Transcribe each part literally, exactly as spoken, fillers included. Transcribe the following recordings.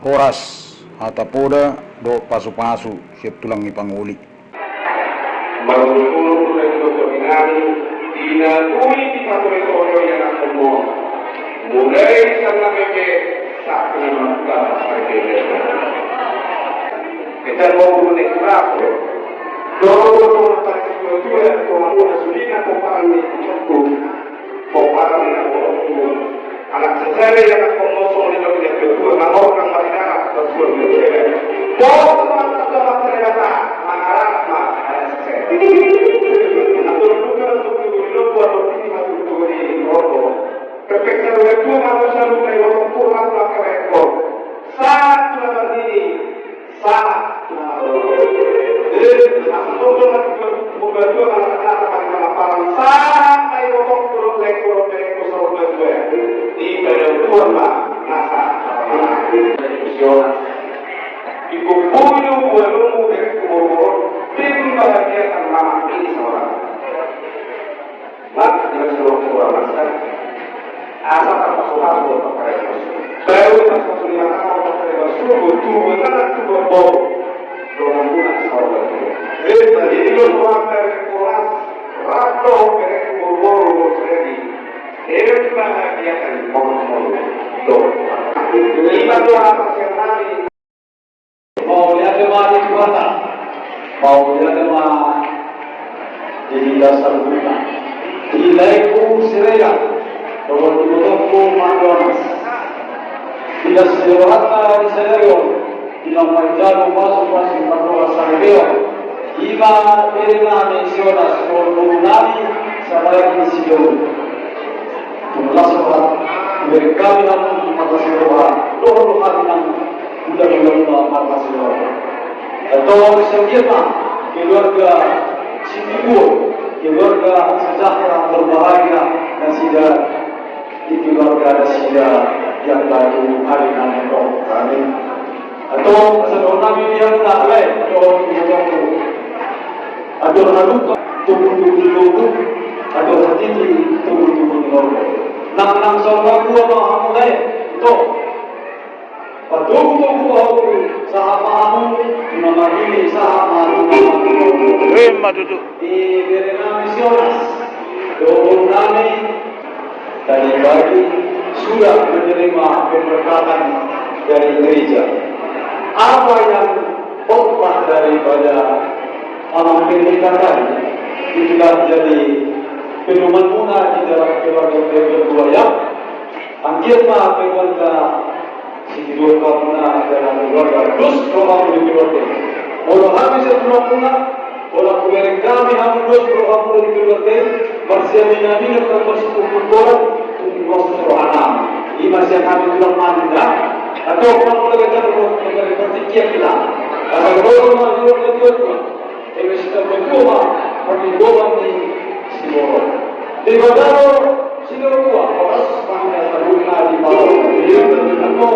Horas, hata poda dohot pasupasu sian tulang ni pangoli. Marujung tu na di na uli di pature-ture i anakhonmu. Mulai sian na mege sampe na martua saripe. Kejar mau guru ni kurang. Dohot dohot tadi dua dua, dohot dua sudah pomparan ni ucapku. Pomparan ni ucapku. Anak sesere yang anak komoso ni dok dia dua dua, nang orang nang marinara, dok dua dua. Bos mata sama ternyata, mangarap ma, anak sesere. Atur bukan untuk dulu, dua dua ini masuk dua di rokok. Perfeksa dua dua, manusia lupa, yang kurang, kurang, kurang. Satu lagi. Sahat. Eh, asa tongtong na tu, tu, tu, tu, na, na, na, na, na, na, na, sahat na i motong tu, tu, tu, tu, tu, tu, tu, tu, tu, tu, di pada Tuhan ma, na sahat. Misionas. Ikumpul dua lomo dari kubur-kubur, tim bahagia kan mama ini seorang. Mas, di mas ruang keluar mas kan. Asa tak masuk aku untuk kalian mas. Baru pas masuk lima tahun untuk kalian mas. Sungguh tuh, karena tuh berbau. Doang guna sama. Eh, tadi itu ruang dari kelas. Rato, dari kubur-kubur, jadi. Eh, bahagia kan, ngomong-ngomong. Tuh. Lima tuh apa sih yang tadi? Mauliate ma di Tuhanta, mauliate ma di hita saluhutna. Di laengku Siregar, dohot di ibotongku Mandonas. Di na sidohononta di sadari on, di na manjalo pasupasu mandok saripeon. Ima bere nami Sionas, dohot boru nami Sabagian Sidong. Tung las roha, bere nami nang mata siroha, dohot hami nang Udah, udah, udah, makasih, Bang. Atau siapa? Keluarga Sitibuon, keluarga sejahtera berbahagia nasida, di keluarga nasida yang baru hari nanti, Bang. Amin. Atau saudara nami yang tak lain, Bang, Bang. Atau haluka, tubuh-tubuh di lubuk, atau hati di tubuh-tubuh di lubuk. Nang, nang saudara gua, Bang, hamu lain, itu. Patogu-togu ahu, sahat ma hamu, tu na marnini, sahat ma hamu. Ima tutu. Di bere nami Sionas, dohot nami, tadi pagi sudah menerima pemberkatan dari gereja. Apa yang khotbah daripada Amang Pendeta tadi, itulah jadi pedoman muna di dalam keluarga-keluarga buaya. Anggiat ma keluarga Sidung hamuna adalah keluarga, dos rohamuna di keluarga i. Molo hami sian tulangmuna, molo hubereng hami hamu dos rohamuna di keluarga i, marsiamin-aminan, marsipumpung-pungkuran, tung dos rohanami. Ima sian hami tulang maninda, atau orang keluarga jadul, keluarga partingkian kita. Asa keluarga ma keluarga tua-tua. Eme sitamba tua ma, parlinggoman ni siborok. Debata do sinaroa, horas ma hita saluhutna di pasu, di pasu,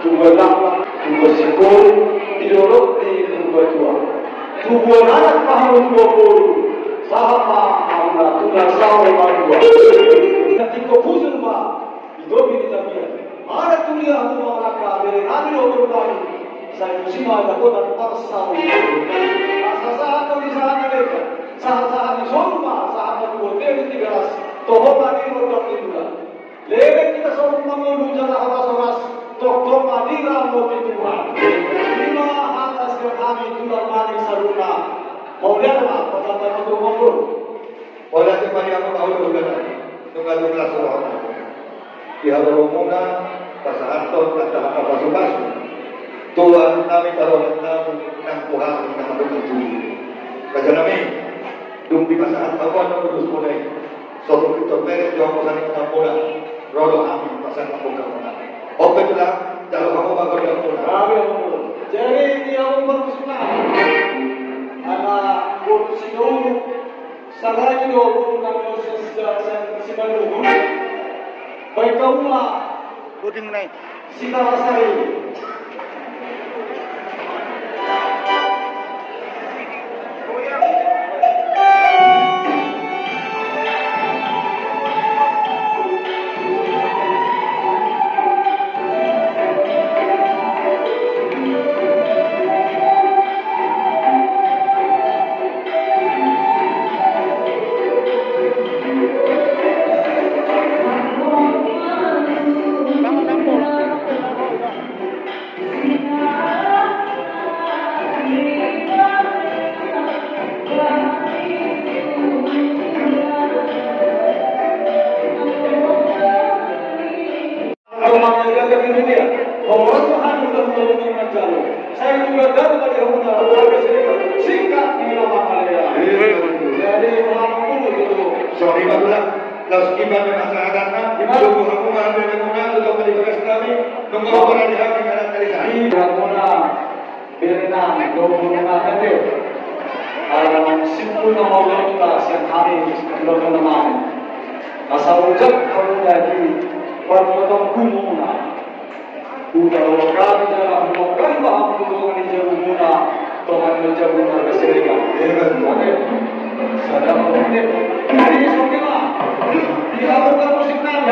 tubuan lama, tubuan singkoru, di dolok ni tubuan tua. Tubuan anak ma hamu tubuan boru, sahat ma hamu na tulang saur matua. Nanti kau husur ma, Di topi ni tapian. Manang tudia hamu mangalangka, bere nami dohot boru nami. Sai tusi ma dapotan parsaoran. Asa sahat ma di sahat ni deka. Sahat-sahat ni solu ma, sahat ma tu bontean ni Tigaras. Toho ma di rondang ni bulan. Leleng hita saur mangolu jala horas-horas. Tongtong ma diramoti Tuhan. Ima hata sian hami tulang manik saluhutna. Mauliate ma, pasahat ma tu boru. Mauliate ma di hamu na uli ulaon, nunga tung las roha. Di hamu muna pasahathon angka pasu-pasu. Tuhan nami tarolan nami nang Tuhan nang Tuhan. Raja nami, dung dipasahat hamu on ulos muna i. Sotung pintor meret jo hamu sani nang muna. Ro do hami pasahat hamu nang muna. Ope tulang, jalo hamu ma gondang muna. Jadi di hamu parmusik nami. Anak boru Sitorus. Sahali do boru nami on sian, sian, sian Simanjungut. Baen hamu ma. Botima nai. Sitalasari. Horas ma hami udah udah udah manjalo. Sai udah dalam bagi hona, harga sedikit singkat ni lama kali ya. Jadi hona dulu gitu. Sorry, Pak Lurah. Laos iba ni masyarakat na. Iba. Tunggu hamu malam dari muna, tunggu di bagas kami. Nunggu apa di hati kanan tadi saya. Iya, muna. Bere nami, dohot muna ate. Ala naung simpul na mauliate sian hami, dohot muna nami. Asa ojak hamu jadi parpotong gumuna. Huta dohot hami jala huta hami ma hamu tu dongan ni jabumuna, dongan ni jabumuna Siregar. Oke. Sada oke. Jadi songon i ma. Di hamu kan musik nami.